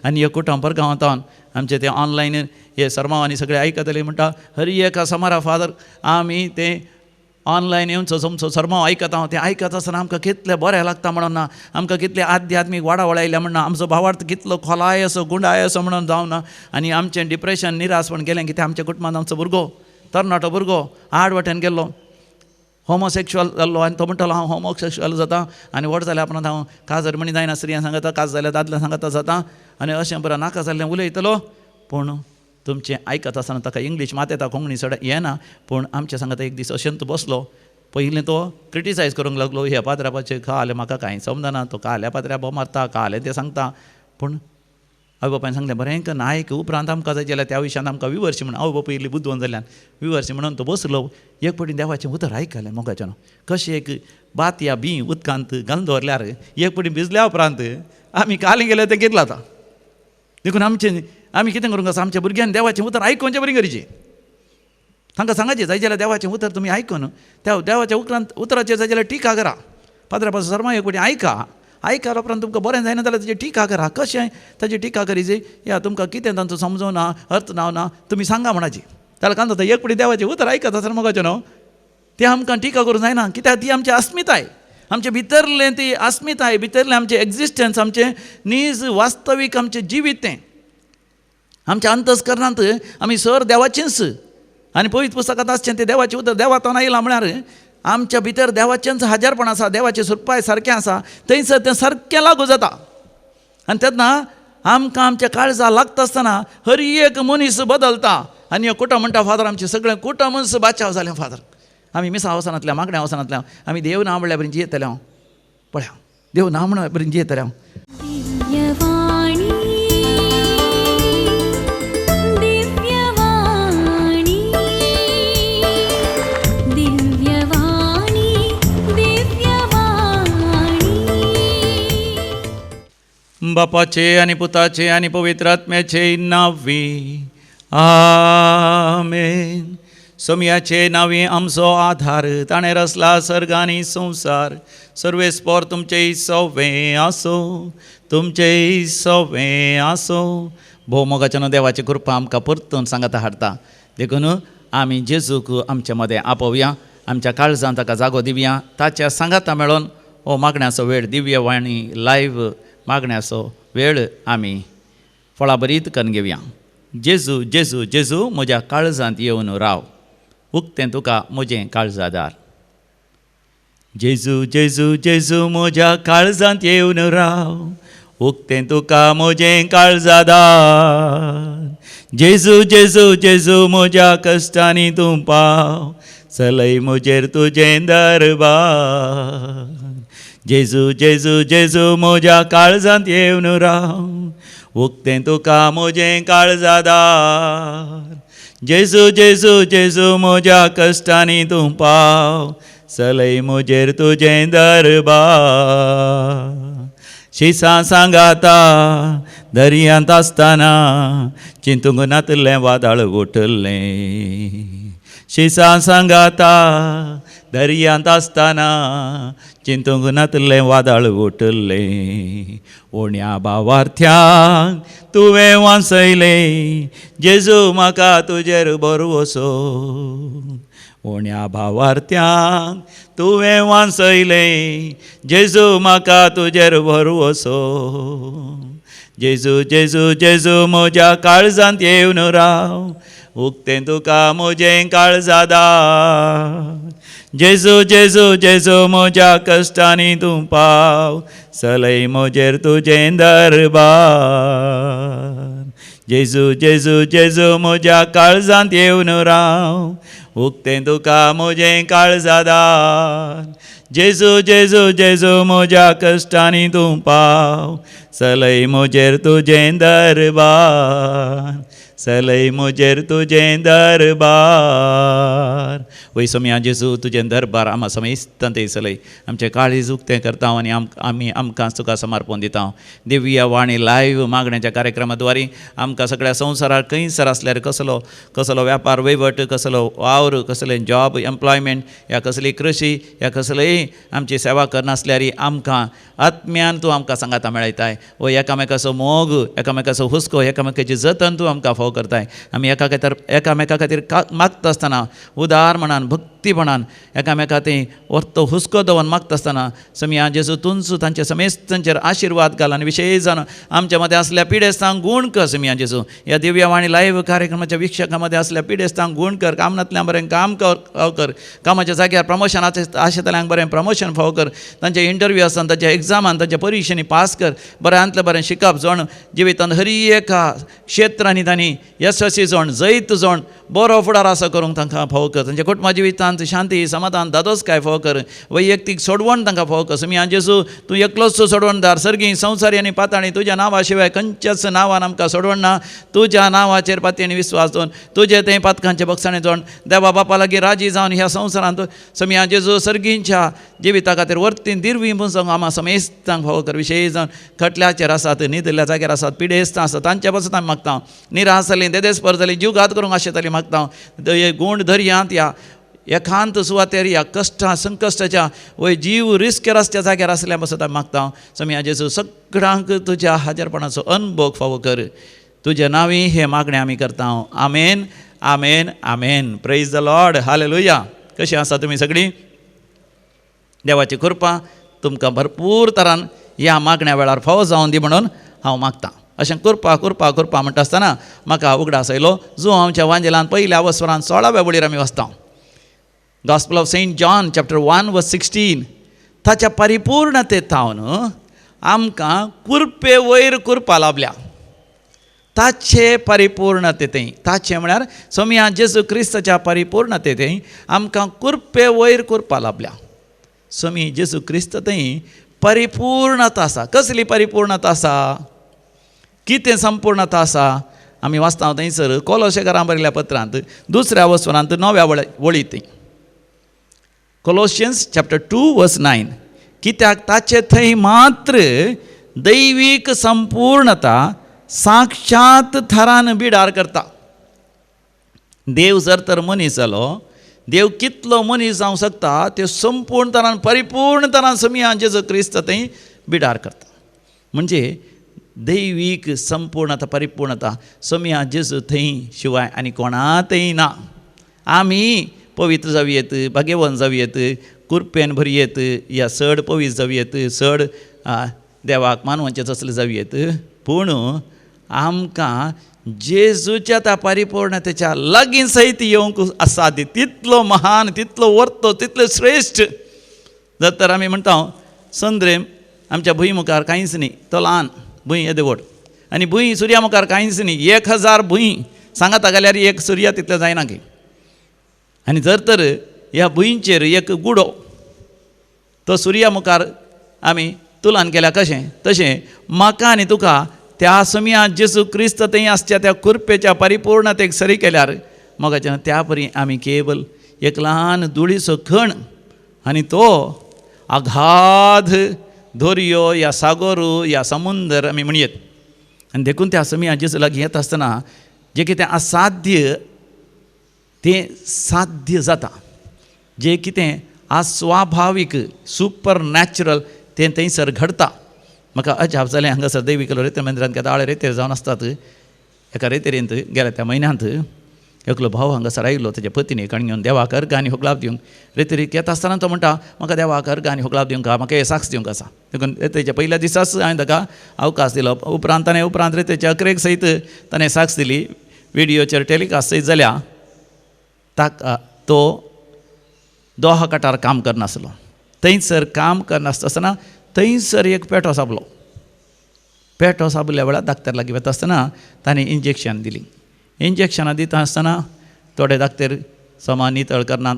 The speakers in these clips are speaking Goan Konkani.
आनी एक कुटुंब परगांवांत आमचे ते ऑनलायन हे सर्मांव आनी सगळे आयकतले म्हणटा हरी एका समारा फादर आमी ते ऑनलायन येवचो तुमचो सर्मांव आयकता हांव, तें आयकत आसतना आमकां कितलें बरें लागता म्हणून ना, आमकां कितलें आध्यात्मीक वाडावळ आयल्या म्हणून ना, आमचो भावार्थ कितलो खोलाय असो गुंडाय असो म्हणून जावना आनी आमचें डिप्रेशन निराशपण गेलें कितें आमच्या कुटुंबांत आमचो भुरगो तरणाटो भुरगो आड वाटेन गेल्लो होमोसेक्शुअल जाल्लो आनी तो म्हणटालो हांव होमोसेक्शुअल जाता आनी व्हड जाल्या उपरांत हांव काजर म्हणी जायना स्त्रियां सांगता काज जाल्यार दादल्या सांगता जाता आनी अशें बरें नाका जाल्लें उलयतलो. पूण तुमचें आयकत आसतना ताका इंग्लीश मात येता कोंकणी चड येना, पूण आमच्या सांगता एक दीस अशेंच बसलो पयलीं तो क्रिटिसायज करूंक लागलो ह्या पाद्रापाचें कालें म्हाका कांय समजना, तो काल्या पाद्र्या बोम मारता कालें तें सांगता. पूण आवय बापायन सांगलें बरें कर आयक उपरांत आमकां जाय जाल्यार त्या विशयान आमकां विवर्शी म्हणून आवय बापूय इल्ली बुदवंत जाल्यान विवर्शी म्हणून तो बसलो. एक फावटी देवाचें उतर आयकलें मोगाच्यान कशें एक भात या बी उदकांत घालून दवरल्यार एक फावटी भिजल्या उपरांत आमी कालें गेल्यार तें कितें जाता. देखून आमचें आमी कितें करूंक आसा आमच्या भुरग्यांनी देवाचें उतर आयकुचें बरी गरजेचें. तांकां सांगाचें जाय जाल्यार देवाचें उतर तुमी आयकून त्या देवाच्या उपरांत उतराचेर जाय जाल्यार टिका करा. पाद्रा पासून एक फावटी आयका, आयकल्या उपरांत तुमकां बरें जायना जाल्यार ताची टिका करा. कशें ताची टिका करीची या तुमकां कितें तांचो समजूना अर्थ ना ना तुमी सांगा म्हणाची. जाल्यार कांय जाता एक फावटी देवाचें उतर आयकत आसतना मोगाचें न्हू तें आमकां टिका करूंक जायना कित्याक ती आमची अस्मिताय, आमचे भितरलें ती अस्मिताय, भितरलें आमचें एग्जिस्टन्स, आमचें नीज वास्तवीक आमचें जिवीत तें आमच्या अंतस्करणांत आमी सर देवाचेंच आनी पवित्र पुस्तकांत आसचें तें देवाचें उतर देवातून आयलां म्हळ्यार आमच्या भितर देवाचेंच हाजारपण आसा, देवाचें सुरपाय सारकें आसा, थंयसर तें सारकें लागू जाता. आनी तेन्ना आमकां आमच्या काळजा लागता आसतना हर एक मनीस बदलता. आनी हे कुटुंब म्हणटा फादर आमचें सगळें कुटुंबच बाचाव जालें फादर, आमी मिसां वचनातल्या मागण्या वचनातल्या आमी देव ना म्हणल्यार बरी जियेतले हांव पळया देव ना म्हणल्यार बरी जियेतले हांव. बापाचे आनी पुताचे आनी पवित्र आत्म्याचे नांवी आमेन. सोमयाचे नांवी आमचो आधार, ताणें रचला सर्ग आनी संवसार. सर्वेस्पोर तुमचें सवें आसूं, तुमचें सवें आसूं. भोव मोगाच्यान देवाची कृपा आमकां परतून सांगाता हाडटा. देखून आमी जेजूक आमचे मदें आपोवया, आमच्या काळजान ताका जागो दिवया, ताच्या सांगाता मेळोन हो मागण्याचो वेळ दिव्य वाणी लायव्ह मागण्याचो वेळ आमी फळाभरीत करून घेवया. जेजू जेजू जेजू म्हज्या काळजांत येवन राव, उक्तें तुका म्हजें काळजादार. जेजू जेजू जेजू म्हज्या काळजांत येवन राव, उक्तें तुका म्हजें काळजादार. जेजू जेजू जेजू म्हज्या कश्टांनी तूं पाव, चलय म्हजेर तुजें दरबार. जेजू जेजू जेजू म्हज्या काळजांत येवन राव, उक्तें तुका म्हजें काळजादार. जेजू जेजू जेजू म्हज्या कश्टांनी तूं पाव, चलय म्हजेर तुजें दरबार. शिसां सांगाता दर्यांत आसतना चिंतूंक नातलें वादळ उठलें. शिसां सांगाता दर्यांत आसतना चिंतूंक नातलें वादळ उठलें. उण्या भावार्थ्यांक तुवें वांचयलें, जेजू म्हाका तुजेर भरवसो. उण्या भावार्थ्यांक तुवें वांचयलें, जेजू म्हाका तुजेर भरवसो. जेजू जेजू जेजू म्हज्या काळजांत येवन राव, उक्तें तुका म्हजें काळजादार. जेजू जेजू जेजू म्हज्या कश्टांनी तूं पाव, चलय म्हजेर तुजें दरबार. जेजू जेजू जेजू म्हज्या काळजांत येवन राव, उक्तें तुका म्हजें काळजादार. जेजू जेजू जेजू म्हज्या कश्टांनी तूं पाव, चलय म्हजेर तुजें दरबार. चलय म्हजेर तुजें दरबार. वय सोमया जेजू तुजें दरबार आमा समेस्तान ते चलय, आमचें काळीज उक्तें करता आनी आमी आमकां तुका समर्पण दिता. दिव्य वाणी लायव्ह मागण्याच्या कार्यक्रमा द्वारे आमकां सगळ्या संवसारार खंयसर आसल्यार कसलो कसलो व्यापार वहिवट, कसलो वावर, कसलें जॉब एम्प्लॉयमेंट या कसली कृशी या कसलेय तरी आमची सेवा करनासल्यार आमकां आत्म्यान तूं आमकां सांगाता मेळयताय. वो एकामेकाचो मोग, एकामेकाचो हुस्को, एकामेकाची जतन तूं आमकां फावो करताय. आमी एकामेका खातीर मागता आसतना उदार मनान, भक्तीपणान एकामेका थंय वर्तो हुस्को दवरून मागता आसतना समिया जेजू तुंच तांच्या समेस्तांचेर आशिर्वाद घाल आनी विशेश जावन आमच्या मदें आसल्या पिडेस्तांक गूण कर. समिया जेजू ह्या दिव्यवाणी लायव्ह कार्यक्रमाच्या वीक्षकां मदें आसल्या पिडेस्तांक गूण कर, कामनांतल्यान बरें काम कर, कामाच्या जाग्यार प्रमोशन आशेतल्यांक बरें प्रमोशन फावो कर, तांचे इंटरव्यू आसतना, तांच्या एग्जामान, तांच्या परिक्षेनी पास कर, बऱ्यांतलें बरें शिकप जावन जिवितांत हर एका क्षेत्रांनी तांणी यशस्वी जावन, जैत जावन बरो फुडार आसा करूंक तांकां फावो कर. तांच्या कुटुंबा जिवितांत शांती, समाधान, दादोसकाय फावो कर, वैयक्तीक सोडवण तांकां फावो कर. समिया जेजू तूं एकलोच सोडवणदार, सर्गी संवसारी आनी पाताळी तुज्या नांवा शिवाय खंयच्याच नांवान आमकां सोडवण ना. तुज्या नांवाचेर पातयेन विस्वास दवरून तुजे थंय पातकांचे बक्षाणे जावन देवा बापा लागीं राजी जावन ह्या संवसारांत समिया जेजू सर्गींच्या जिविता खातीर वर्तीन दिरवी पुंजोवंक आमा समेस्तांक फावो कर. विशेश जावन खटल्याचेर आसात, न्हिदल्या जाग्यार आसात, पिडेस्तां आसात, तांच्या पासून आमी मागता. निराश जालीं, देदेस्पर जालीं, जीव घात करूंक आशेतालीं मागता. गूण दर्यांत ह्या एकांत सुवातेर ह्या कश्टा संकश्टाच्या वय जीव रिस्क आसच्या जाग्यार आसल्या पासून आमी मागता. समिया जेजू सगळ्यांक तुज्या हाजरपणाचो अनभोग फावो कर. तुज्या नांवी हें मागणें आमी करता. आमेन, आमेन, आमेन. Praise the Lord. Hallelujah. कशीं आसा तुमी सगळीं? देवाची कृपा तुमकां भरपूर तरान ह्या मागण्या वेळार फावो जावन दी म्हणून हांव मागतां. अशें कृपा कृपा कृपा म्हणटा आसतना म्हाका उगडास आयलो जो आमच्या वांजेलान पयल्या वसरान 16व्या वळीर आमी वाचता. Gospel of Saint John chapter 1 verse 16. ताच्या परिपूर्णते थावन आमकां कुरपे वयर कुरपा लाभल्या. ताचे परिपूर्णते थंय, ताचे म्हळ्यार सोमया जेजू क्रिस्ताच्या परिपूर्णते थंय आमकां कुरपे वयर कुरपा लाभल्या. सोमी जेजू क्रिस्त थंय परिपूर्णता आसा. कसली परिपूर्णता आसा? कितें संपूर्णता आसा? आमी वाचता थंयसर कोलोशेकारां बरयल्या पत्रांत दुसऱ्या वसरांत 9व्या वळी थंय, कोलोशियन्स चॅप्टर 2 वर्स 9. कित्याक ताचे थंय मात्र दैवीक संपूर्णता साक्षात थरान बिडार करता. देव जर तर मनीस जालो, देव कितलो मनीस जावंक शकता त्यो संपूर्ण तरान परिपूर्ण तरान समिया जेजू क्रिस्त थंय बिडार करता. म्हणजे दैवीक संपूर्णता परिपूर्णता समिया जेजू थंय शिवाय आनी कोणातय ना. आमी पवित्र जावयेत, भाग्यवंत जावयेत, कुरपेन भरयेत या चड पवित्र जावयेत, चड देवाक मानवचें तसलें जावयेत, पूण आमकां जेजूच्या त्या परिपूर्णतेच्या लागीं सयत येवंक आसा. तितलो महान, तितलो वर्तो, तितलो श्रेश्ठ. जर तर आमी म्हणटा संद्रेम आमच्या भूंय मुखार कांयच न्ही, तो ल्हान भूंय येदे व्हड, आनी भूंय सुर्या मुखार कांयच न्ही. 1000 भूंय सांगाता घाल्यार एक सुर्या तितलें जायना की. आनी जर तर ह्या भुंयचेर एक गुडो तो सुर्या मुखार आमी तुलन केल्या कशें, तशें म्हाका आनी तुका त्या समिया जेजू क्रिस्त थंय आसच्या त्या कुरपेच्या परिपूर्णतेक सरी केल्यार मोगाच्या त्या परी आमी केवल एक ल्हान धुळीचो खण आनी तो अगाध दर्यो या सागोरू या समुंदर आमी म्हणयेत. आनी देखून त्या समिया जेजू लागीं येता आसतना जें कितें असाध्य तें साध्य जाता, जें कितें अस्वाभावीक सुपर नॅचरल तें थंयसर घडता. म्हाका अजाप जालें हांगासर दैवीक रेतर मंदिरांत केदाळे रेतेर जावन आसतात. एका रेतेरींत गेल्या त्या म्हयन्यांत एकलो भाव हांगासर आयलो तेज्या पतीनीक आनी घेवन देवाक अर्घ आनी होगलाप दिवंक. रेतेरीक येता आसतना तो म्हणटा म्हाका देवाक अर्घ आनी होगलाप दिवंक म्हाका हे साक्ष दिवंक आसा. देखून रेतेच्या पयल्या दिसाच हांवें ताका अवकाश दिलो. उपरांत ताणें उपरांत रेतेच्या अकरेक सयत ताणें साक्ष दिली, विडियोचेर टेलिकास्ट सयत जाल्या. ताका तो दोहा कटार काम करनासलो, थंयसर काम करनासतना थंयसर एक पेटो सापलो. पेटो सापल्या वेळार डाक्टर लागीं वता आसतना ताणें इंजेक्शन दिली. इंजेक्शनां दिता आसतना थोडे डाक्टर समा नितळ करनात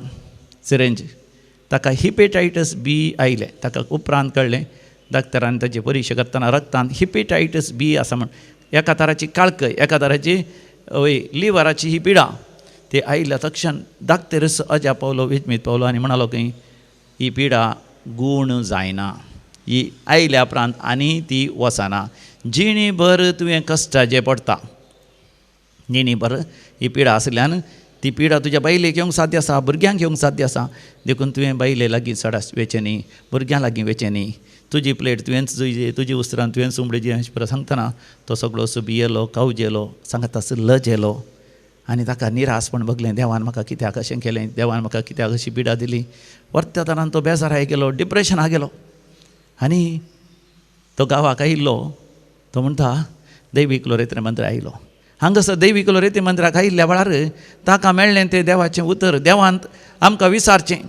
सिरेंज, ताका हिपेटायटस बी आयलें. ताका उपरांत कळ्ळें डाक्टरान ताची परिक्षा करतना रक्तांत हिपेटायटस बी आसा म्हण. एका तराची काळकय, एका तराची वय लिवराची ही पिडा ते आयल्या तक्षण डाक्टरच अजाप पावलो, विजमीत पावलो आनी म्हणालो की ही पिडा गूण जायना, ही आयल्या उपरांत आनी ती वचना, जिणीभर तुवें कश्टाचें पडटा, जिणीभर ही पिडा आसल्यान ती पिडा तुज्या बायलेक येवंक साध्य आसा, भुरग्यांक येवंक साध्य आसा, देखून तुवें बायले लागीं चड वेचें न्ही, भुरग्यां लागीं वेचें न्ही, तुजी प्लेट तुवेंच जुयजी, तुजी उस्त्रान तुवेंच उमळी अशें परत सांगतना तो सगळो असो भियेलो, कावजेलो, सांगता आसलो लजेलो आनी ताका निरासपण भोगलें. देवान म्हाका कित्याक अशें केलें, देवान म्हाका कित्याक अशी पिडा दिली. परत्या तरान तो बेजाराय गेलो, डिप्रेशना गेलो आनी तो गांवाक आयिल्लो. तो म्हणटा दैवीक लोरेत्र मंत्र आयलो. हांगासर दैवीक लोरेती मंत्राक आयिल्ल्या वेळार ताका मेळ्ळें तें देवाचें उतर. देवान आमकां विचारचें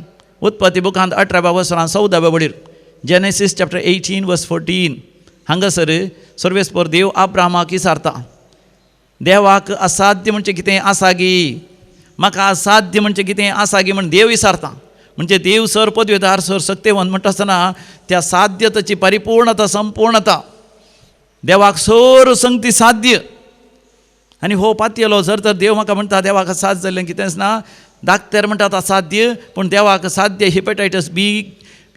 उत्पत्ती बुकांत 18व्या वसरान 14व्या वडीर, जेनेसीस चॅप्टर 18 वर्स 14, हांगासर सर्वेस्पर देव आब्रामाक विचारता, देवाक असाध्य म्हणजे कितें आसा गी, म्हाका असाध्य म्हणजे कितें आसा गी म्हण देव विचारता. म्हणजे देव सर पदवेदार, सर सक्तेवंत म्हणटा आसतना त्या साध्यताची परिपूर्णता, संपूर्णता, देवाक सर संगती साध्य. आनी हो पातयेलो जर तर देव म्हाका म्हणटा देवाक साध्य जाल्लें कितेंच ना, डाक्टर म्हणटात असाध्य, पूण देवाक साध्य. हिपेटायटस बी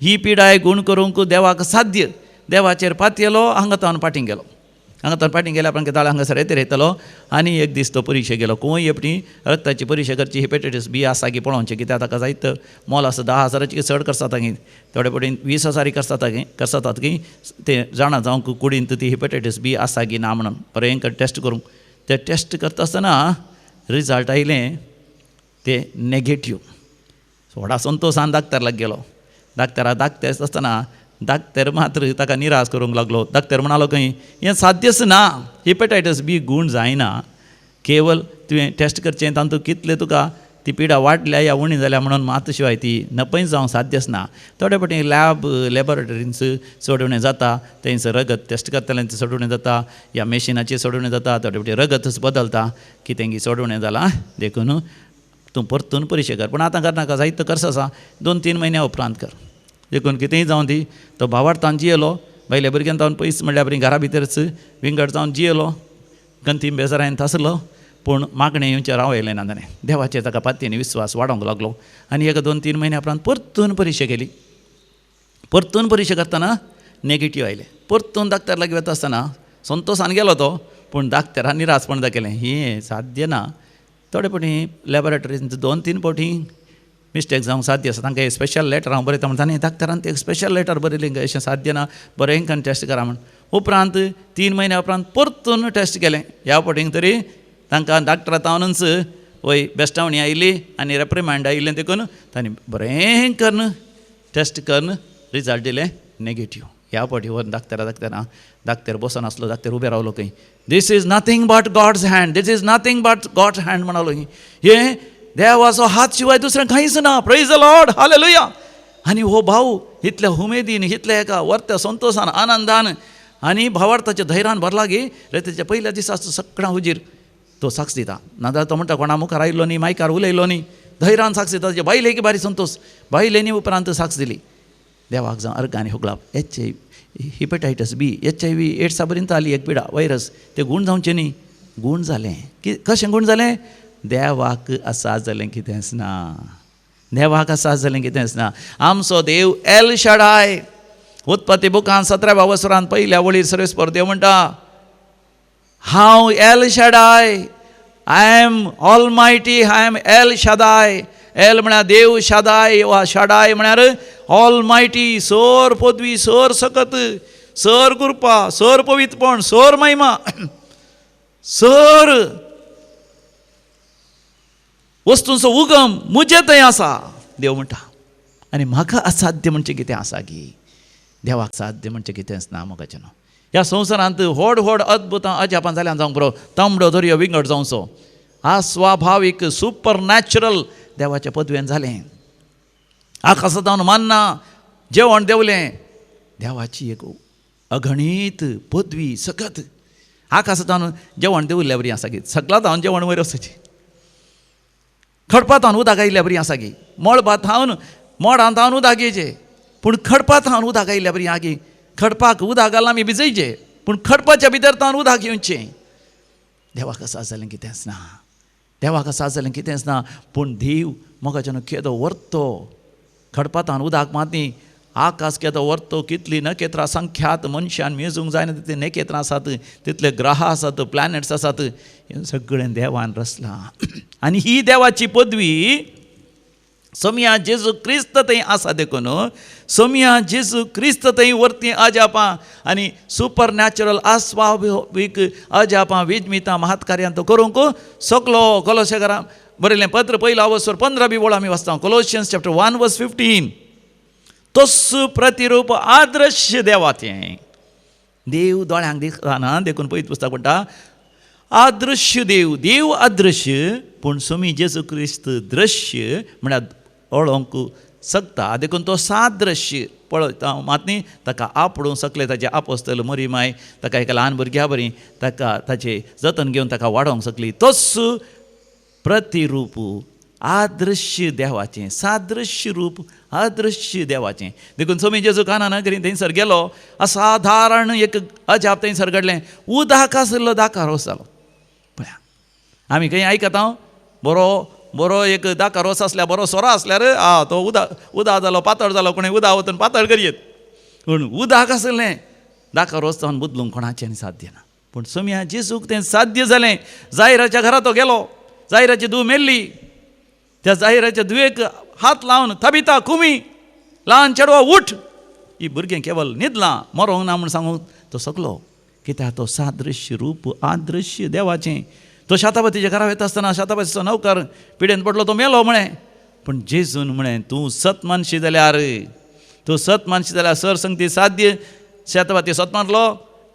ही पिडाय गूण करूंक देवाक साध्य. देवाचेर पातयेलो, हांगा तावन पाटीं गेलो. हांगा तावन पाटीं गेल्या उपरांत ताळो हांगासर येते येतलो आनी एक दीस तो परिशे गेलो. खंय एकटी रक्ताची परिशे करची, हिपेटायटीस बी आसा की पळोवचें, कित्याक ताका जायत मोल आसा, 10,000ची चड करसाता की, थोडे फावटी 20,000 करसातात की ते जाणा जावंक कुडींत ती हिपेटायटीस बी आसा की ना म्हणून बरें टेस्ट करूंक. ते टेस्ट करता आसतना रिजल्ट आयलें ते नेगेटीव. व्हडा संतोशान डाक्टर लागीं गेलो. डाक्टरा डाक्टर आसतना डाक्टर मात्र ताका निराश करूंक लागलो. डाक्टर म्हणालो खंय हें साध्यच ना, हिपेटायटीस बी गूण जायना, केवल तुवें टेस्ट करचें तातूंत कितलें तुका ती पिडा वाडल्या या उणी जाल्या म्हणून मात शिवाय ती नपय जावंक साध्यच ना. थोडे फावटी लॅब लॅबोरेटरींच सोडोवणें जाता, थंयसर रगत टेस्ट करतल्यांचें सोडोवणें जाता या मेशिनाचें सोडोवणें जाता, थोडे फावटी रगतच बदलता, कितें सोडोवणें जालां, देखून तूं परतून परिशे कर, पूण आतां करनाका, जायतो खर्च आसा, 2-3 म्हयन्या उपरांत कर. देखून कितेंय जावं दी, तो भावार्थान जियेलो, बायल्या भुरग्यान तावन पयस म्हणल्यार बरी घरा भितरच विंगड जावन जियेलो, गंतीम बेजारायन आसलो, पूण मागणें येवचें रावयलें ना ताणें. देवाचेर ताका पातयेन विस्वास वाडोवंक लागलो आनी एक 2-3 म्हयन्या उपरांत परतून परिशे केली. परतून परिशे करतना नेगेटीव आयलें. परतून डाक्टर लागीं वता आसतना संतोशान गेलो तो, पूण डाक्टरान निराशपण दाखयलें, हें साध्य ना. थोडे फावटी लॅबोरेटरींत 2-3 फावटी मिस्टेक जावंक साध्य आसा, तांकां एक स्पेशल लेटर हांव बरयता म्हण ताणें डाक्टरान एक स्पेशल लेटर बरयलें, अशें साध्य ना, बरें करून टेस्ट करा म्हण. उपरांत 3 म्हयन्या उपरांत परतून टेस्ट केलें. ह्या फावटींक तरी तांकां डाक्टरा तावनूच वय बेस्टावणी आयली आनी रेप्रिमांड आयिल्लें, देखून तांणी बरें करून टेस्ट करून रिजल्ट दिलें नेगेटीव. ह्या फावटी व्हरून डाक्टरा दाखयतना डाक्टर बसून आसलो, डाक्टर उबे रावलो खंय, this is nothing but God's hand, this is nothing but God's hand म्हणालो. हें देवाचो हात शिवाय दुसरें कांयच ना. Praise the Lord, hallelujah. आनी हो भाव इतल्या उमेदीन, इतल्या एका वर्त्या संतोशान, आनंदान आनी भावार्थाच्या धैर्यान भरला गी रे तेच्या पयल्या दिसा सगळ्यां हुजीर तो साक्ष दिता. नाजाल्यार तो म्हणटा कोणा मुखार आयलो न्ही, मायकार उलयलो न्ही, धैर्यान साक्ष दिता. ताच्या बायलेक बारी संतोश, बायलेनी उपरांत साक्ष दिली. देवाक जावं अर्गांनी होगळाप. H I hepatitis B, HIV एड्सा पर्यंत आली एक पिडा वायरस, ते गूण जावचें न्ही, गूण जालें. की कशें गूण जालें? देवाक आसा जालें कितेंच ना, देवाक आसा जालें कितेंच ना. आमचो देव एल शडाय. उत्पत्ती बुकान 17व्या वसरान पयल्या वळीर सर्वेस्पर देव म्हणटा, हांव El Shaddai, I am almighty, I am El Shaddai. El म्हळ्यार देव, शादाय वा शाडाय म्हळ्यार ऑलमायटी, सर पदवी, सर सकत, सर कृपा, सर पवित्रपण, सर महिमा, सर वस्तूंचो उगम म्हजे थंय आसा देव म्हणटा. आनी म्हाका असाध्य म्हणजे कितें आसा की? देवाक साध्य म्हणजे कितेंच ना मोगाचें न्हू. ह्या संवसारांत व्हड व्हड अद्भुतां अजापां जाल्यान जावंक बरो, तांबडो दर्यो विंगड जावचो, अस्वाभावीक सुपर नॅचरल देवाच्या पदवेन जालें. आकाशांत मान्ना जेवण देंवलें, देवाची एक अगणीत पदवी सकत. आकाशांत जेवण देंवल्ल्या बरी आसा की, सगळ्या धांवन जेवण वयर वचचें, खडपांत उदक आयिल्ल्या बरी आसा की, मळबांत थावन मोडांत थावन उदक येयचें, पूण खडपांत थावन उदक आयिल्ल्या बरी आसा की, खडपाक उदक घालून आमी भिजयचें, पूण खडपाच्या भितर थावन उदक येवचें. देवाक आसा जालें कितेंच ना, देवाक आसा जालें कितेंच ना. पूण देव मोगाच्यान केदो व्हरतो, खडपांत उदक मात न्ही, आकाश केदो वर्तो, कितली नखेत्रां संख्यात मनशान मेजूंक जायना तितली नखेत्रां आसात, तितले ग्रह आसात, प्लॅनेट्स आसात, हें सगळें देवान रचलां. आनी ही देवाची पदवी सोमया जेजू क्रिस्त थंय आसा. देखून सोमया जेजू क्रिस्त थंय वरती अजापां आनी सुपर नॅचरल अस्वाभावीक अजापां विजमितां महत्कार्यां तो करूंक सगलो. कोलोसेकारां बरयलें पत्र पयलो अवसर 15 बी वळ आमी वाचता, कोलोशियन्स चॅप्टर 1 वर्स 15. तोस प्रतिरूप आदर्श देवाचें. देव दोळ्यांक दिसना देखून पयत पुस्तक म्हणटा आदृश्य देव, देव अदृश्य, पूण सोमी जेजू क्रिस्त दृश्य म्हळ्यार ओळोंक शकता. देखून तो सादृश्य पळयता मात न्ही ताका आपडूंक शकले ताचे आपोस्तल मरी माय ताका एका ल्हान भुरग्या बरी ताका ताचें जतन घेवन ताका वाडोवंक शकली. तोच प्रतिरूप आदृश्य देवाचें, सादृश्य रूप अदृश्य देवाचें. देखून सोमी जेजू काना नगरीन थंयसर गेलो, असाधारण एक अजाप थंयसर घडलें. उदक आशिल्लो दाका रोस जालो. पळया आमी खंय आयकता बरो बरो एक दाका रोस आसल्यार, बरो सोरो आसल्यार आ तो उदा जालो, पातळ जालो, कोणें उदा वतून पातळ करयेत. पूण उदक आशिल्लें दाका रोस जावन बदलूंक कोणाचें साध्य ना. पूण सोमया जेजूक तें साध्य जालें. जायराच्या घरा तो गेलो, जायराची धूव मेल्ली. त्या जाहिराच्या धुवेक हात लावन तबिता कुमी, ल्हान चेडवा उठ, ही भुरगें केवल न्हिदलां मरोंक ना म्हूण सांगूंक तो सगलो. कित्याक तो सादृश्य रूप आदृश्य देवाचें. तो शातापतीच्या घरा वयता आसतना शातापतीचो नौकर पिडेन पडलो, तो मेलो म्हळें. पूण जेजून म्हळें तूं सत मानशी जाल्यार, तूं सत मानशी जाल्यार सर संगती साध्य. शातापती सत मारलो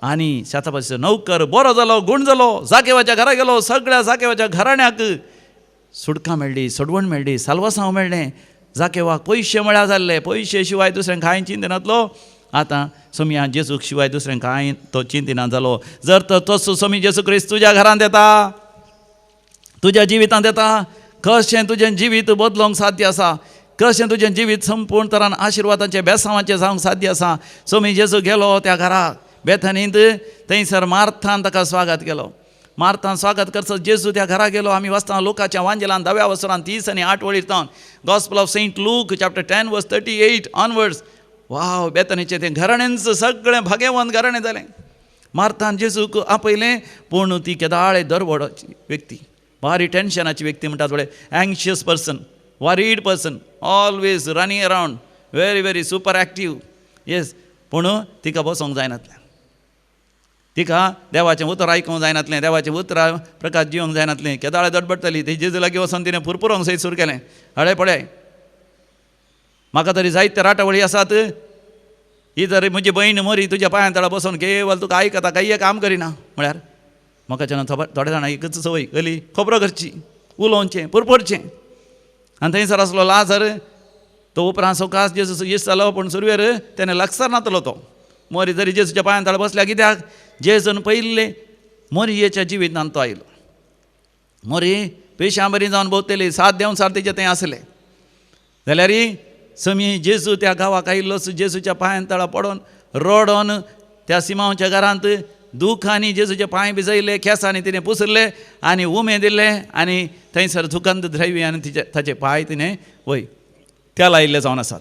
आनी शातापतीचो नौकर बरो जालो, गूण जालो. जाकेवाच्या घरा गेलो, सगळ्या जाकेवाच्या घराण्याक सुटका मेळ्ळी, सोडवण मेळ्ळी, साल्वासांव मेळ्ळें. जाकेवाक पयशे म्हळ्यार जाल्ले, पयशे शिवाय दुसऱ्यांक कांय चिंतनातलो. आतां सोमया जेजूक शिवाय दुसऱ्यांक कांय तो चिंतना जालो. जर तर तसो सोमी जेजू क्रिस्त तुज्या घरांत येता, तुज्या जिवितांत येता, कशें तुजें जिवीत बदलोवंक साध्य आसा, कशें तुजें जिवीत संपूर्ण तरान आशिर्वादाचें बेसांवाचें जावंक साध्य आसा. सोमी जेजू गेलो त्या घराक बेथनींत, थंयसर मार्थान ताका स्वागत केलो. मार्थान स्वागत करचो जेजू त्या घरा गेलो. आमी वाचता लोकाच्या वांजेलान 10व्या वसरान 38 वळीर तावन, gospel of Saint Luke chapter 10 verse 38 onwards. वाव, बेतनीचें तें घराण्यांच सगळें भाग्यवंत घराणें जालें. मार्थान जेजूक आपयलें, पूण ती केदाळे दरवडाची व्यक्ती, भारी टेन्शनाची व्यक्ती म्हणटात पळय, anxious person, worried person, always running around, very very super active. Yes, पूण तिका बसोंक जायनातलें, तिका देवाचें उतर आयकूंक जायनातलें, देवाचें उतरां प्रकाश जिवंक जायनातलें. केदाळे दडबडटली ती जेजू लागीं वचोन तिणें पुरपुरोंक सयत सुरू केलें. हळे पळय म्हाका तरी जायते राटावळी आसात, ही जर म्हजी भयण मरी तुज्या पांयां तळा बसून केवल तुका आयकता, कांय काम करिना. म्हळ्यार म्हाका थोड्या जाणां एकच संवय गली खबरो करची, उलोवचें, पुरपुरचें. आनी थंयसर आसलो लाजर, तो उपरांत सवकास जेजू येस जालो, पूण सुरवेर तेणें लक्षार नातलो. तो मोरी जरी जेजूच्या पांयां तळा बसल्या, कित्याक जेजून पयिल्लें मोरयेच्या जिवितांत तो आयलो. मोरी पेशां बरी जावन भोंवतली, 7 देंवचार तेजे थंय आसले. जाल्यार समी जेजू त्या गांवाक आयिल्लोच, जेजूच्या पांयां तळा पडोन रडोन त्या सिमांवच्या घरांत दुखांनी जेजूचे पांय भिजयले, केंसांनी तिणें पुसले आनी उमे दिले आनी थंयसर सुगंध द्रव्य आनी तिचे ताचे पांय तिणें वय त्या लायिल्ले जावन आसात.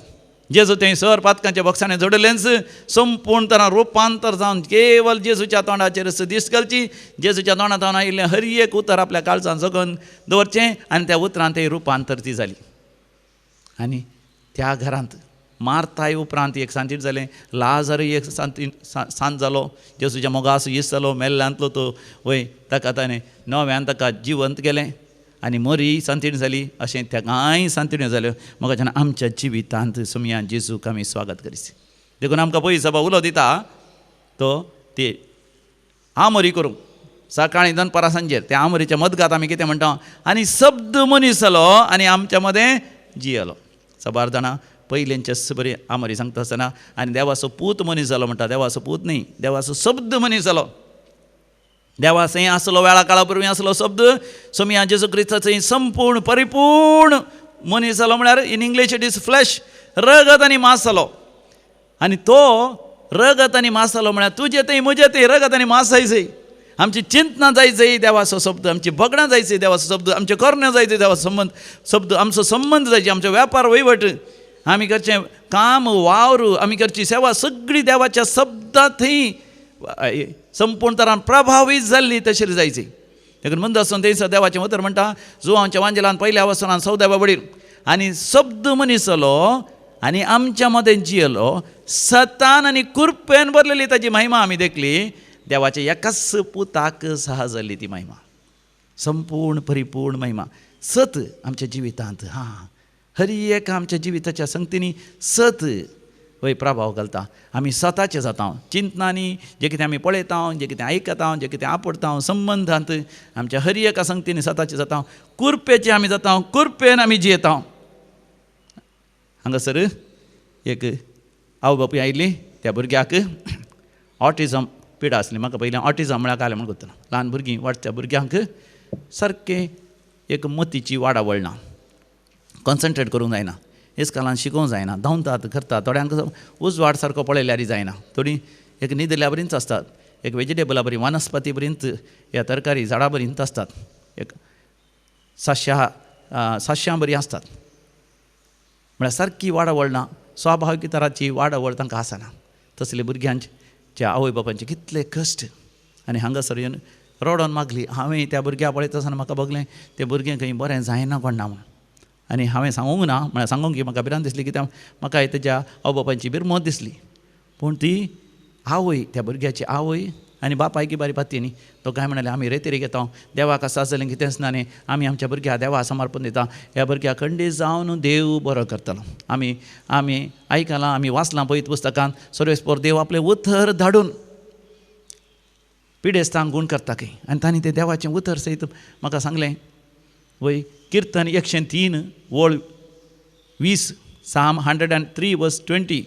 जेजू थंय सर पातकांच्या बक्षांनी जोडिल्लेंच संपूर्ण तरान रुपांतर जावन केवल जेजूच्या तोंडाचेर दीस घालची, जेजूच्या तोंडांत आयिल्लें हर एक उतर आपल्या काळजान जगोवन दवरचें आनी त्या उतरान ते रुपांतर ती जाली. आनी त्या घरांत मार्ताय उपरांत एक सांतीर जालें, लाजरय एक सांती सांत जालो, जेजूच्या मोगास इस जालो, मेल्ल्यांतलो तो वय ताका ताणें नव्यान ताका जिवंत केलें आनी मोरी सांतीण जाली. अशें त्या कांय सांतिण्यो जाल्यो. म्हाका आमच्या जिवितांत सोमया जेजूक आमी स्वागत करीस. देखून आमकां पयली सभा उलो दिता तो ती आमोरी करूंक सकाळीं दनपारां सांजेर. त्या आमोरीच्या मदगात आमी कितें म्हणटा, आनी शब्द मनीस जालो आनी आमच्या मदें जियेलो. साबार जाणां पयलेंचेच बरी आमोरी सांगता आसतना आनी देवाचो पूत मनीस जालो म्हणटा. देवाचो पूत न्ही, देवाचो शब्द मनीस जालो. देवा थंय आसलो वेळा काळा पुर्वी आसलो शब्द सोमया जेजू क्रिस्ताचो संपूर्ण परिपूर्ण मनीस जालो. म्हळ्यार in English it is flesh, रगत आनी मांस जालो. आनी तो रगत आनी मांस जालो म्हळ्यार तुजे थंय म्हजे थंय रगत आनी मांस जायचय, आमची चिंतना जायचय देवाचो शब्द, आमची भगणां जायचय देवाचो शब्द, आमचें करणे जायचय देवाचो संबंद शब्द, आमचो संबंद जायचे, आमचो वेपार वहिवट आमी करचें काम वावर, आमी करची सेवा सगळी देवाच्या शब्दांतय संपूर्ण तरान प्रभावीत जाल्ली तशी जायची. देखून मुंद आसून थंयसर देवाचें उतर म्हणटा जुवांच्या वांजेलान पयल्या वसनान 14व्या वडील आनी शब्द मनीस जालो आनी आमच्या मदें जियेलो, सतान आनी कुरपेन भरलेली ताजी महिमा आमी देखली. देवाच्या एकाच पुताक सहा जाल्ली ती महिमा, संपूर्ण परिपूर्ण महिमा सत आमच्या जिवितांत. हां, हरी एक आमच्या जिविताच्या संगतींनी सत वय प्रभाव घालता. आमी सताचे जाता चिंतनांनी, जें कितें आमी पळयता, जें कितें आयकता, जें कितें आपडता संबंदांत आमच्या हरी एका संगतींनी सताचे जाता. कुरपेचे आमी जाता, कुरपेन आमी जियेता. हांगासर एक आवय बापूय आयिल्ली, त्या भुरग्याक ऑटिजम पिडा आसली. म्हाका पयलीं ऑटिजम म्हळ्यार कालें म्हण कोत्तना ल्हान भुरगीं वाडच्या भुरग्यांक सारकें एक मतीची वाडावळ ना, कॉन्सन्ट्रेट करूंक जायना, इस्कालान शिकोवंक जायना, धांवतात करतात. थोड्यांक उजवाड सारको पळयल्यार जायना, थोडीं एक न्हिदल्या बरींच आसतात, एक वेजिटेबला बरी वनस्पती बरींच ह्या तरकारी झाडां बरींच आसतात, एक साश्यां बरीं आसतात. म्हळ्यार सारकी वाडावळ ना, स्वाभावीक तराची वाडावळ तांकां आसना. तसले भुरग्यांच्या आवय बापायचे कितले कश्ट. आनी हांगासर येवन रडोन मागली. हांवें त्या भुरग्याक पळयता आसतना म्हाका भोगलें तें भुरगें खंय बरें जायना कोण ना म्हूण. आनी हांवें सांगूंक ना, म्हळ्यार सांगूंक की म्हाका भिरांत दिसली, कित्याक म्हाका तेज्या आवय बापायची बिरमत दिसली. पूण ती आवय, त्या भुरग्याची आवय आनी बापायकी बारी पाती न्ही, तो काय म्हणाले आमी रेतेरी घेता, देवाक आसा जालें कितेंच ना न्ही, आमी आमच्या भुरग्याक देवा समर्पण दिता, ह्या भुरग्याक खंडीत जावन देव बरो करतलो. आमी आमी आयकलां, आमी वाचलां पळयत पुस्तकान, सर्वेस्पोर देव आपलें उतर धाडून पिडेस्तांक गूण करता खंय. आनी तांणी तें देवाचें उतर सयत म्हाका सांगलें. वय किर्तन 103 वळ 20, Psalm 103 verse 20,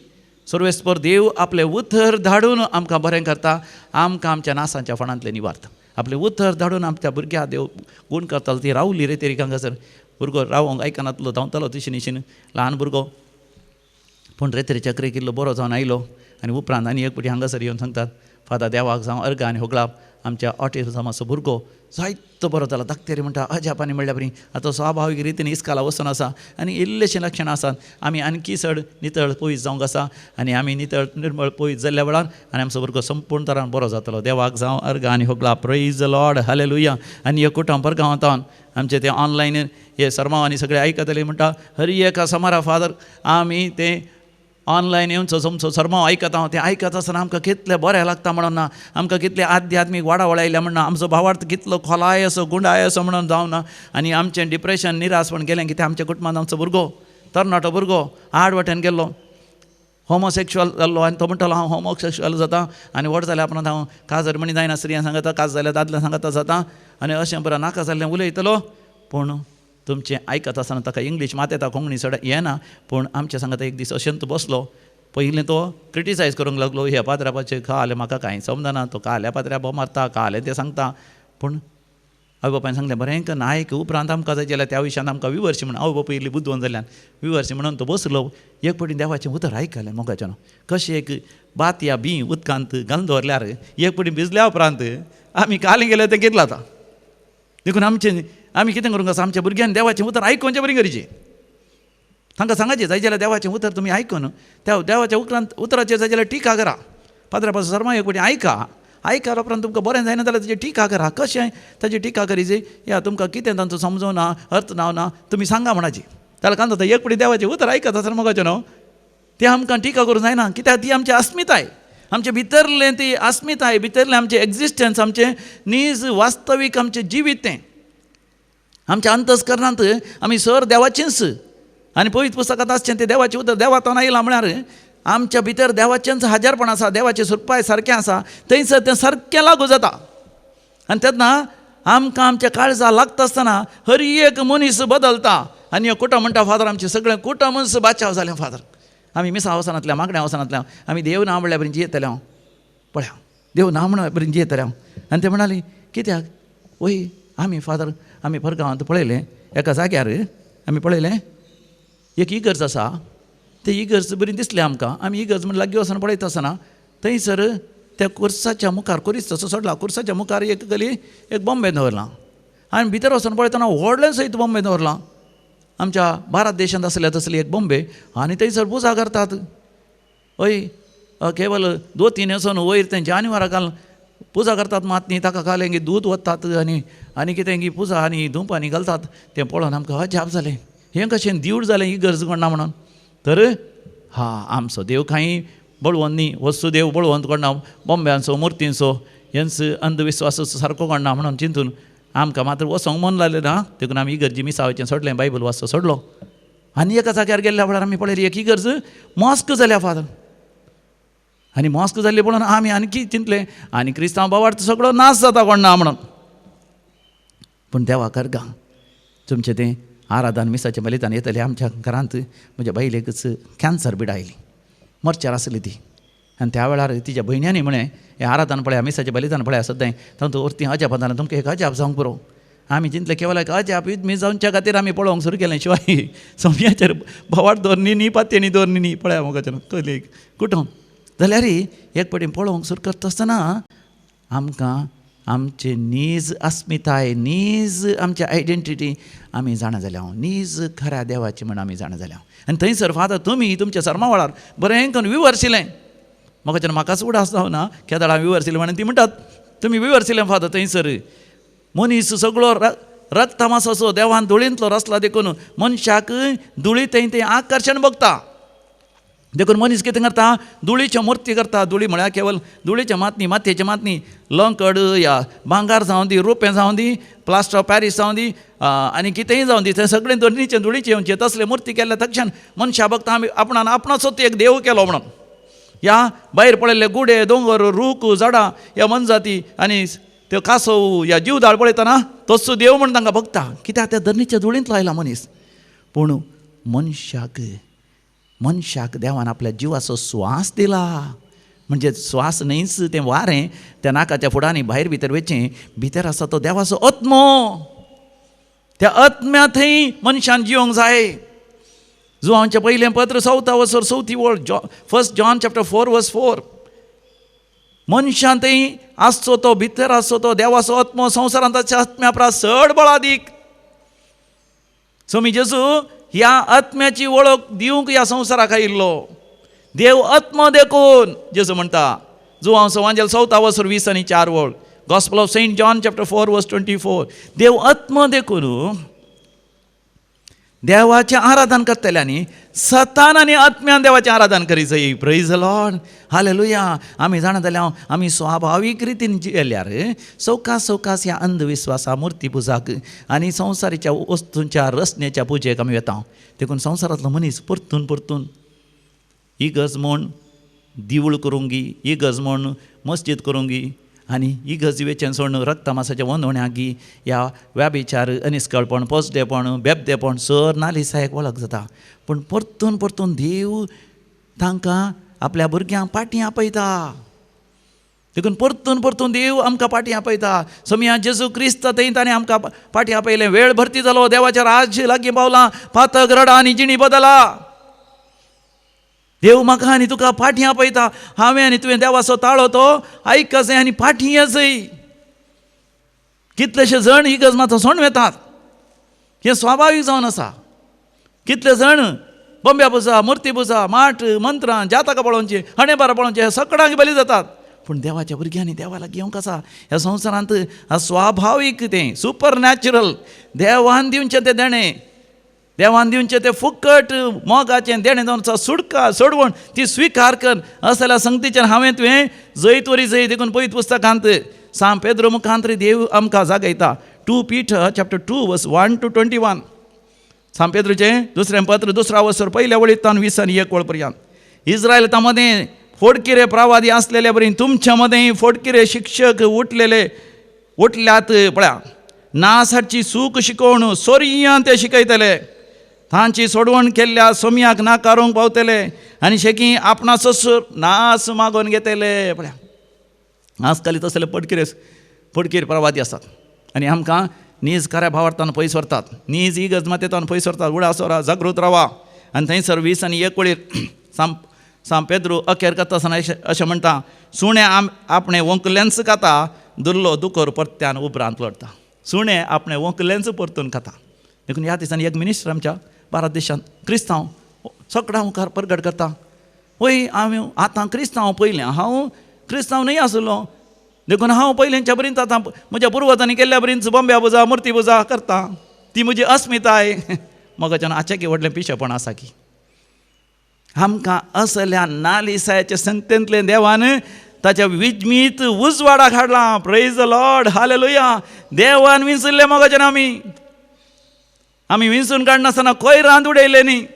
सर्वेस्पर देव आपलें उतर धाडून आमकां बरें करता, आमकां आमच्या नासांच्या फणांतलें निवारता. आपलें उतर धाडून आमच्या भुरग्याक देव गूण करतालो. ती रावली रे तेरी हांगासर भुरगो रावोंक आयकनातलो, धांवतालो तिशीन इशीन ल्हान भुरगो, पूण रेतेरी चक्रेक इल्लो बरो जावन आयलो. आनी उपरांत आनी एक फावटी हांगासर येवन सांगतात, फादर देवाक जावं अर्गां आनी होगळाप, आमच्या ऑटिजमाचो भुरगो जायतो बरो जाला. धाकतेरी म्हणटा अजापानी म्हणल्यार बरी आतां स्वाभावीक रितीन इस्काला वचून आसा आनी इल्लेशें लक्षणां आसात. आमी आणखी चड नितळ पयस जावंक आसा आनी आमी नितळ निर्मळ पयस जाल्ल्या वेळार आनी आमचो भुरगो संपूर्ण तरान बरो जातलो. देवाक जावं अर्गां आनी होगळाप. Praise the Lord, hallelujah. आनी एक कुटुंब परगांवांत आमचें तें ऑनलायन हे सर्मांव आनी सगळे आयकतले म्हणटा हरी एका समारा फादर आमी तें ऑनलायन येवचो तुमचो सर्मांव आयकता, तें आयकत आसतना आमकां कितलें बरें लागता म्हणून ना, आमकां कितलें आध्यात्मीक वाडावळ आयल्या म्हणून ना, आमचो भावार्थ कितलो खोलाय असो गुंडाय असो म्हणून जावना. आनी आमचें डिप्रेशन निराशपण गेलें कितें आमच्या कुटुंबांत आमचो भुरगो तरणाटो भुरगो आड वाटेन गेल्लो, होमोसेक्शुअल जाल्लो. आनी तो म्हणटालो हांव होमोसेक्शुअल जाता आनी व्हड जाल्या उपरांत हांव काजर म्हणी जायना, स्त्रियां सांगता काज जाल्यार दादल्या सांगता जाता आनी अशें बरें नाका जाल्लें उलयतलो. पूण तुमचें आयकत आसतना ताका इंग्लीश मात येता, कोंकणी चड येना, पूण आमच्या सांगता एक दीस अशेंच बसलो. पयलीं तो क्रिटिसायज करूंक लागलो, ह्या पाद्रापाचें कालें म्हाका कांय समजना, तो काल्या पाद्र्या बोम मारता, कालें तें सांगता. पूण आवय बापायन सांगलें बरें कर आयक, उपरांत आमकां जाय जाल्यार त्या विशयान आमकां विवर्शी म्हणून आवय बापूय इल्ली बुदवंत जाल्ल्यान विवर्शी म्हणून तो बसलो. एक फावटी देवाचें उतर आयकलें मोगाचें, कशें एक भात या बी उदकांत घालून दवरल्यार एक फावटी भिजल्या उपरांत आमी कालें गेल्यार तें कितलें जाता. देखून आमचें आमी कितें करूंक आसा, आमच्या भुरग्यांनी देवाचें उतर आयकुचें बरी गरजेचें. तांकां सांगाचें जाय जाल्यार देवाचें उतर तुमी आयकून त्या देवाच्या उपरांत उतराचेर जाय जाल्यार टिका करा. पाद्रा पासून सर्मां एक फावटी आयका, आयकल्या उपरांत तुमकां बरें जायना जाल्यार ताजी टिका करा. कशें ताजी टिका करीची, या तुमकां कितें तांचो समजोना अर्थ ना ना तुमी सांगा म्हणाची. जाल्यार कांय जाता, एक फावटी देवाचें उतर आयकत आसतना मोगाचें न्हू तें आमकां टिका करूंक जायना, कित्याक ती आमची अस्मिताय, आमचे भितरलें ती अस्मिताय, भितरलें आमचें एग्जिस्टन्स, आमचें नीज वास्तवीक आमचें जिवीत तें आमच्या अंतस्करणांत आमी सर देवाचेंच. आनी पवित्र पुस्तकांत आसचें तें देवाचें उतर देवातून आयलां म्हळ्यार आमच्या भितर देवाचेंच हाजारपण आसा, देवाचें सुरपाय सारकें आसा, थंयसर तें सारकें लागू जाता. आनी तेन्ना आमकां आमच्या काळजा लागता आसतना हर एक मनीस बदलता. आनी हे कुटुंब म्हणटा फादर आमचें सगळें कुटुंबच बाचाव जालें फादर, आमी मिसां वचनातल्या, मागण्या वचनातल्या, आमी देव ना म्हणल्यार बरी जियेतले हांव, पळया देव ना म्हणल्यार बरी जियेतले हांव. आनी ते म्हणाली कित्याक वय आमी फादर आमी परगांवांत पळयलें एका जाग्यार आमी पळयलें एक इगर्ज आसा, ते इगर्ज बरी दिसली आमकां, आमी इगर्ज म्हण लागीं वचून पळयता आसतना थंयसर त्या कुर्साच्या मुखार कुरीस तसो सोडला, कुर्साच्या मुखार एक गली एक बॉम्बे दवरलां आनी भितर वचून पळयतना व्हडलें सयत बॉम्बे दवरलां. आमच्या भारत देशांत आसल्या तसली एक बॉम्बे आनी थंयसर पुजा करतात. हय केवल दोतीन वचून वयर तें जानेवारां घालून पुजा करतात मात न्ही, ताका घालें की दूद वतात आनी आनी कितें की पुजा आनी धुंपांनी घालतात. तें पळोवन आमकां अजाप जालें, हें कशें दिवड जालें ही गरज कोणा म्हणून. तर हा आमचो देव कांय बळवंत न्ही, वस्तू देव बळवंत कोणा बॉम्ब्यांचो मुर्तींचो हेंच अंधविश्वासाचो सारको कोणा म्हणून चिंतून आमकां मात्र वचोंक मन लागलें ना. देखून आमी इगर्जी मिसावाचें सोडलें, बायबल वाचचो सोडलो. आनी एका जाग्यार गेल्ल्या वेळार आमी पळयली एक इगर्ज मॉस्क जाल्या फादर. आनी मॉस्क जाल्ली पळोवन आमी आणकी चिंतलें आनी क्रिस्तांव बावार्थ सगळो नाश जाता कोण ना म्हणून. पूण देवा करगा तुमचें तें आराधन मिसाचें बलिदान येतलें. आमच्या घरांत म्हज्या बायलेकच कॅन्सर बिड आयली, मरच्यार आसली ती. आनी त्या वेळार तिच्या भयण्यांनी म्हळें हें आराधन पळया, मिसाचें बलिदान पळया सद्दां तातूंत वरती अजाप जालें, तुमकां एक अजाप जावंक पुरो. आमी चिंतलें केवल एक अजाप मी जावच्या खातीर आमी पळोवंक सुरू केलें. शिवाय सोम्याचेर भोवाट दवरनी न्ही, पातयेनी दवरनी न्ही, पळया मुखाच्यान कलेक कुटुंब जाल्यार एक पटी पळोवंक सुरू करता आसतना आमकां आमचे नीज अस्मिताय, नीज आमची आयडेंटिटी आमी जाणा जाल्या, नीज खऱ्या देवाची म्हण आमी जाणा जाल्या. आनी थंयसर फादर तुमी तुमच्या सर्मा वेळार बरें करून विवर्शिलें. म्हाका म्हाकाच उडास जावना केदळां विवर्शिलें म्हणून ती म्हणटात तुमी विवर्शिलें फादर. थंयसर मनीस सगळो रक्तमासाचो देवान धुळींतलो रचला देखून मनशाक धुळी थंय तें आकर्शण बघता. देखून मनीस कितें करता, धुळीच्यो मुर्ती करता. धुळी म्हळ्यार केवल धुळीच्या मातनी, मातयेच्या मातनी, लंकड या भांगार जावं दी, रुपें जावं दी, प्लास्टर ऑफ पॅरीस जावं दी आनी कितेंय जावं दी, तें सगळें धरणीचें धुळीचें येवचें तसले मुर्ती केल्ल्या तक्षण मनशा बघता आमी आपणान आपणाचोच एक देव केलो म्हणून. ह्या भायर पळयल्ले गुडे, दोंगर, रूख, झाडां ह्या मनजाती आनी त्यो कासव ह्या जीवदाळ पळयतना तसो देव म्हण तांकां बघता. कित्याक त्या धरणीच्या धुळींतलो आयला मनीस. पूण मनशाक मनशाक देवान आपल्या जिवाचो स्वास दिला. म्हणजे स्वास न्हयच तें वारें त्या नाकाच्या फुडांनी भायर भितर वचचें, भितर आसा तो देवाचो आत्मो. त्या आत्म्या थंय मनशान जिवंक जाय. जुवांचें पयलें पत्र चवथा वसर चवथी वळ, 1 John chapter 4 verse 4. मनशान थंय आसचो तो भितर आसचो तो देवाचो आत्मो संवसारांत ताच्या आत्म्या परस चड बळादीक. स्वामी जेजू ह्या आत्म्याची वळख दिवंक ह्या संवसाराक आयिल्लो. देव आत्मो देखून जेजू म्हणटा. जुवांव सवांजेल 4 वसर 20 आनी 4 वळ, gospel of Saint John chapter 4 verse 24. देव आत्मो देखून देवाचें आराधन करतल्यांनी सतान आनी आत्म्यान देवाचें आराधन करी जाय. Praise the Lord, hallelujah. आमी जाणा जाल्यार आमी स्वाभावीक रितीन जियेल्यार सवकास सवकास ह्या अंधविश्वासा, मुर्ती पुजाक आनी संवसारीच्या वस्तूंच्या रचनेच्या पुजेक आमी वेता. देखून संवसारांतलो मनीस परतून परतून इगर्ज म्हूण दिवूळ करूंक, इगर्ज म्हूण मस्जिद करूंक आनी इगर्ज वेचें सोडून रक्तमासाच्या वंदवण्यागी ह्या व्याभिचार, अनिस्कळपण, पोसडेपण, बेबदेपण सर नालिसायक वळख जाता. पूण परतून परतून देव तांकां आपल्या भुरग्यांक पाटी आपयता. देखून परतून परतून देव आमकां पाटी आपयता. समया जेजू क्रिस्त थंय ताणें आमकां पाटी आपयलें. वेळ भरती जालो, देवाचें राज्य लागीं पावलां, पातक रडा आनी जिणी बदला. देव म्हाका आनी तुका पाटी आपयता. हांवें आनी तुवें देवाचो ताळो तो आयकचें आनी पाटी येचय. कितलेशे जण ही गज मात सोंड वेतात, हें स्वाभावीक जावन आसा. कितले जण बंब्या पुजा, मुर्ती पुजा, माठ, मंत्रां, जातकां पळोवचें, हणेबारां पळोवचें, हे सगळ्यांक बली जातात. पूण देवाच्या भुरग्यांनी देवा लागीं येवंक आसा. ह्या संवसारांत स्वाभावीक तें सुपर नॅचरल देवान दिवचें तें देणें, देवान दिवचें तें फुकट मोगाचें देणें जावन आसा. सुटका सोडवण ती स्विकार कर. असल्या संगतीच्यान हांवें तुवें जैत वरी जैत. देखून पयत पुस्तकांत सांत पेद्रो मुखांत देव आमकां जागयता. 2 Peter chapter 2 verse 1 to 21. सांत पेद्रोचें दुसरें पत्र 2 वसर 1 वळींतल्यान 20 आनी 1 वळ पर्यंत. इस्रायला मदें फोडकिरे प्रवादी आसलेले बरी तुमच्या मदें फोडकिरे शिक्षक उठलेले उठल्यात. पळया नासाची सूख शिकोवन सोरयान ते शिकयतले, तांची सोडवण केल्ल्या सोम्याक नाकारूंक पावतले आनी शेकी आपणाचो नास मागोवन घेतले. पळया आजकाल तसले पडकिरे पडकीर प्रवादी आसात आनी आमकां नीज खऱ्या भावार्थान पयस व्हरतात, नीज इगर्ज मातेतान पयस व्हरतात. उडास व्हरा, जागृत रावा. आनी थंयसर 20 आनी 1 वळीर सांत पेद्रू अखेर करता आसतना अशें म्हणटा, सुणें आपणें वंकलेंच खाता, दुल्लो दुकर परत्यान उपरांत लडटा. सुणें आपणें वंकलेंच परतून खाता. देखून ह्या दिसांनी एक मिनिस्टर आमच्या भारत देशांत क्रिस्तांव सगळ्यां मुखार परगट करता, वय आमी आतां क्रिस्तांव, पयलें हांव क्रिस्तांव न्हय आसलो, देखून हांव पयलेंच्या बरींच आतां म्हज्या पुर्वजांनी केल्ल्या बरींच बॉम्ब्या पुजा मुर्ती पुजा करता, ती म्हजी अस्मिताय. मगाच्यान आचें की व्हडलें पिशेपण आसा की आमकां असल्या नालिसायाच्या संतेंतलें देवान ताच्या विजमीत उजवाडाक हाडलां. प्रेज the Lord, hallelujah. देवान विंचल्लें मगाच्यान आमी आमी विंचून काडनासतना खंय रांद उडयलें न्ही.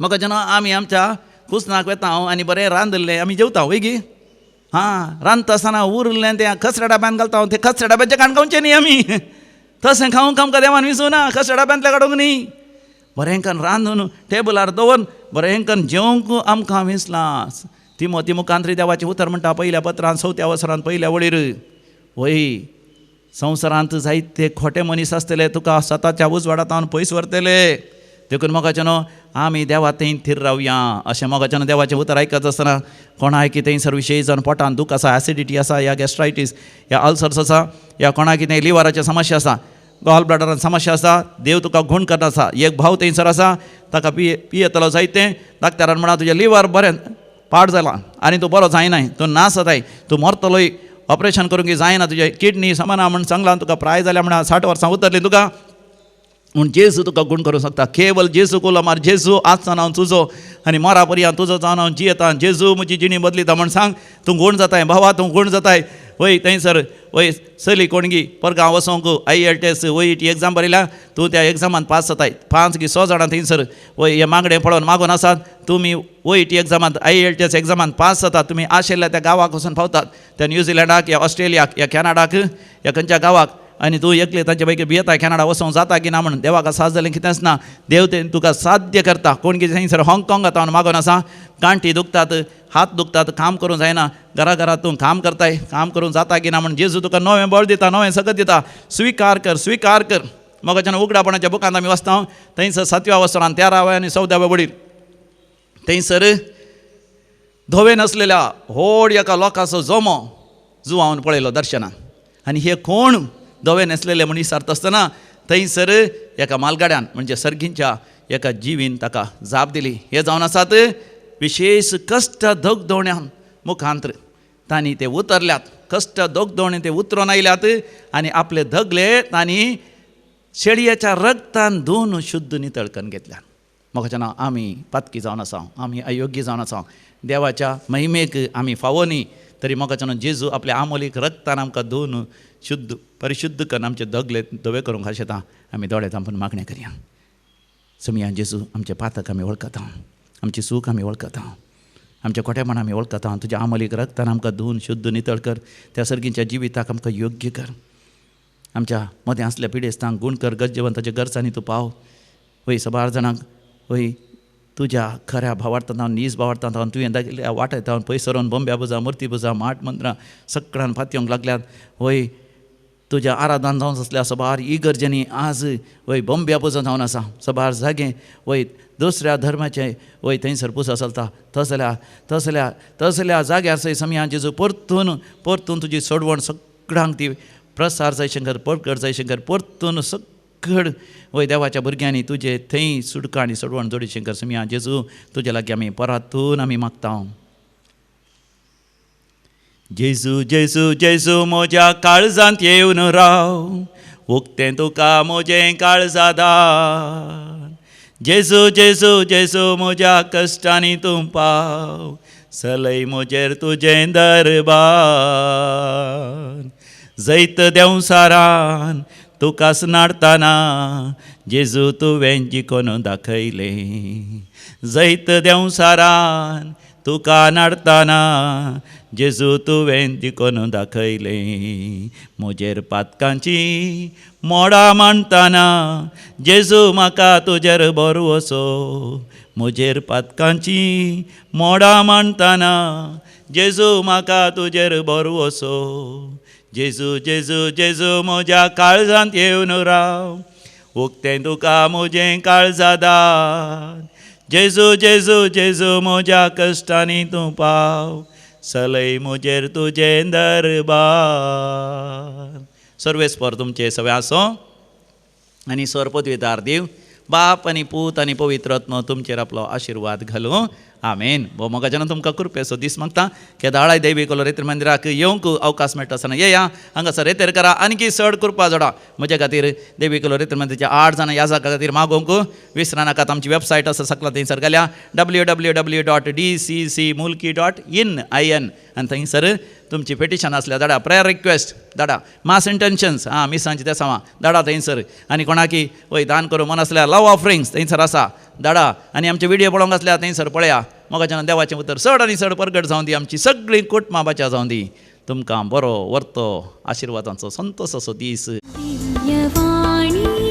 मगाच्यान आमी आमच्या कुसनाक वेता आनी बरें रांदिल्लें आमी जेवता वय गी. हां, रांदता आसतना उरलें तें खसऱ्या डब्यान घालता, तें खसऱ्या डब्याचें काण खावचें न्ही आमी, तशें खावंक आमकां देवान विंचूं ना, खसऱ्या डब्यांतलें काडूंक न्ही. बरें कन्न रांदून टेबलार दवरून बरें कन्न जेवंक आमकां विंचलां. तिमोती मुखांतरी देवाचें उतर म्हणटा पयल्या पत्रान चवथ्या वसरान पयल्या वळीर, वय संवसारांत जायते खोटे मनीस आसतले, तुका सताच्या उजवाडांत पयस व्हरतले, देखून मोगाच्यानो आमी देवा थंय थीर रावया. अशें मोगाच्यानो देवाचें उतर आयकत आसतना कोणाक कितें सर विशय जावन पोटान दूख आसा, एसिडिटी आसा, या गॅस्ट्रायटीस या अल्सर्स आसा, या कोणाक कितें लिवराचे समस्या आसा, गॉल ब्लॅडरान समस्या आसा, देव तुका गूण करता आसा. एक भाव थंयसर आसा, ताका पियेतलो जायतें, डाक्टरान म्हणा तुजें लिवर बरें पाड जालां आनी तूं बरो जायनाय, तूं ना जाताय, तूं मरतलोय, ऑपरेशन करूंक जायना, तुजें किडनी समाना म्हण सांगलां तुका, प्राय जाल्या म्हणा 60 वर्सां उतरलीं तुका, पूण जेजू तुका गूण करूंक शकता. केवल जेजू कोलो मार, जेजू आजसान हांव तुजो आनी मरा पर्यंत तुजो जावन हांव जियेता, जेजू म्हजी जिणी बदलिता म्हण सांग, तूं गूण जाताय भावा, तूं गूण जाताय. वय थंयसर वय चली कोणगी परगांव वचोंक IELTS OET exam बरयल्या, तूं त्या एग्जामान पास जाताय. 5 की 6 जाणां थंयसर वय हे मागणें पळोवन मागून आसात, तुमी OET एग्जामांत IELTS एग्जामान पास जातात, तुमी आशिल्ल्या त्या गांवाक वचून पावतात, त्या न्यूझिलंडाक या ऑस्ट्रेलियाक या कॅनडाक या खंयच्या गांवाक, आनी तूं एकले तांचे पैकी भियेता कॅनडा वचोंक जाता की ना म्हणून. देवाक साथ जालें कितेंच ना, देव ते तुका साध्य करता. कोण कितें थंयसर हाँगकाँगात हांव मागून आसा, गांठी दुखतात, हात दुखतात, काम करूंक जायना, घरा घरा तूं काम करताय, काम करूंक जाता की ना म्हण जेजू तुका नवें बळ दिता, नवें सगळें दिता. स्विकार कर, स्विकार कर. मोगाच्यान उगडापणाच्या बुकांत आमी वाचता, थंयसर 7व्या वसरान 13व्या आनी 14व्या वडील थंयसर धवे नसलेल्या व्हड एका लोकांचो जमो जुवावन पळयलो दर्शनान, आनी हे कोण धवे न्हेसलेले म्हण विचारता आसतना थंयसर एका मालगाड्यान म्हणजे सर्गींच्या एका जिवीन ताका जाप दिली. हे जावन आसात विशेश कश्ट दगदवण्या मुखांतर तांणी ते उतरल्यात, कश्ट दगदवणे ते उतरून आयल्यात आनी आपले दगले तांणी शेळयेच्या रगतान धुवन शुद्ध नितळ करून घेतल्यात. मोगाच्या नांव आमी पातकी जावन आसा, आमी अयोग्य जावन आसा, देवाच्या महिमेक आमी फावो न्ही, तरी मोगाच्या नांव जेजू आपल्या आमोलीक रगतान आमकां धुवन शुद्ध परिशुद्ध करून आमचे दगले धवे करूंक आशेता. आमी दोळे धांपून मागणें करया. समिया जेजू, आमचे पातक आमी वळखता, आमची सूख आमी वळखता, आमच्या खोटेपण आमी वळखता, तुज्या आमोलीक रगतान आमकां धुवन शुद्ध नितळ कर, त्या सर्गींच्या जिविताक आमकां योग्य कर, आमच्या मदें आसल्या पिडेस्तांक गूण कर, गरजेवंताच्या गरजांनी तूं पाव. वय सबार जाणांक वय तुज्या खऱ्या भावार्थान हांव नीज भावार्थान हांव तुवें दाखयल्ल्या वाटयता हांव पयस सरोन बोंब्या बुजा मुर्ती बुजा माट मंत्रां सगळ्यान फातयोंक लागल्यात. वय तुज्या आराधन जावन आसल्या सबार इगर्जेंनी आज वय बोंब्या पुजा जावन आसा, सबार जागे वय दुसऱ्या धर्माचे वय थंयसर पुजा चलता, तसल्या तसल्या तसल्या जाग्यार सय समया जेजू परतून परतून तुजी सोडवण सगळ्यांक ती प्रसार जयशंकर परगट जयशंकर परतून सगळ वय देवाच्या भुरग्यांनी तुजे थंय सुटका आनी सोडवण जोडी शंकर समया जेजू तुजे लागीं आमी परतून आमी मागता. जेजू जेजू जेजू म्हज्या काळजांत येवन राव, उक्तें तुका म्हजें काळजा दार. जेजू जेजू जेजू म्हज्या कश्टांनी तूं पाव, सलय म्हजेर तुजें दरबार. जैत देंवसारान तुकाच नाडतना जेजू तुवें जिखून दाखयलें, जैत देंवसारान तुका नाडतना जेजू तुवें जिखून दाखयलें. म्हजेर पातकांची मोडां मांडटना जेजू म्हाका तुजेर भरवसो, म्हजेर पातकांची मोडां मांडटना जेजू म्हाका तुजेर भरवसो. जेजू जेजू जेजू म्हज्या काळजांत येवन राव, उक्तें तुका म्हजें काळजा दार. जेजू जेजू जेजू म्हज्या कश्टांनी तूं पाव, सलय म्हजेर तुजें दरबार. सर्वेस्पर तुमचें सगळें आसूं. आनी स्वर पदवीदार देव बाप आनी पूत आनी पवित्र आत्मो तुमचेर आपलो आशिर्वाद घालूं. आमेन. भोव मोगाच्यान तुमकां कृपेचो दीस मागता. केदाळाय देवी कोलोरेत्र मंदिराक येवंक अवकाश मेळटा आसतना येया, हांगासर रेतेर करा, आणखी चड कृपा जोडा. म्हज्या खातीर देवी कोलोरेत्र मंदिराच्या 8 जाणां याजका खातीर मागोवंक विसरा नाकात. आमची वेबसायट आसा सकला थंयसर घाल्या www.dccmulki.in IN आनी थंयसर तुमची पेटिशन आसल्यार धाडा, प्रेयर रिक्वेस्ट धाडा, मास इंटेन्शन्स आं मिसांची ते सांगा धाडा थंयसर. आनी कोणाकी वय दान करूं मन आसल्यार लव ऑफरिंग्स थंयसर आसा धाडा. आनी आमचे व्हिडियो पळोवंक आसल्यार थंयसर पळया. मोगाच्यान देवाचें उतर चड आनी चड परगट जावं दी, आमची सगळीं कुटुंबां बाच्या जावं दी. तुमकां बरो वर्तो आशिर्वादांचो संतोसाचो दीस. दिव्यवाणी.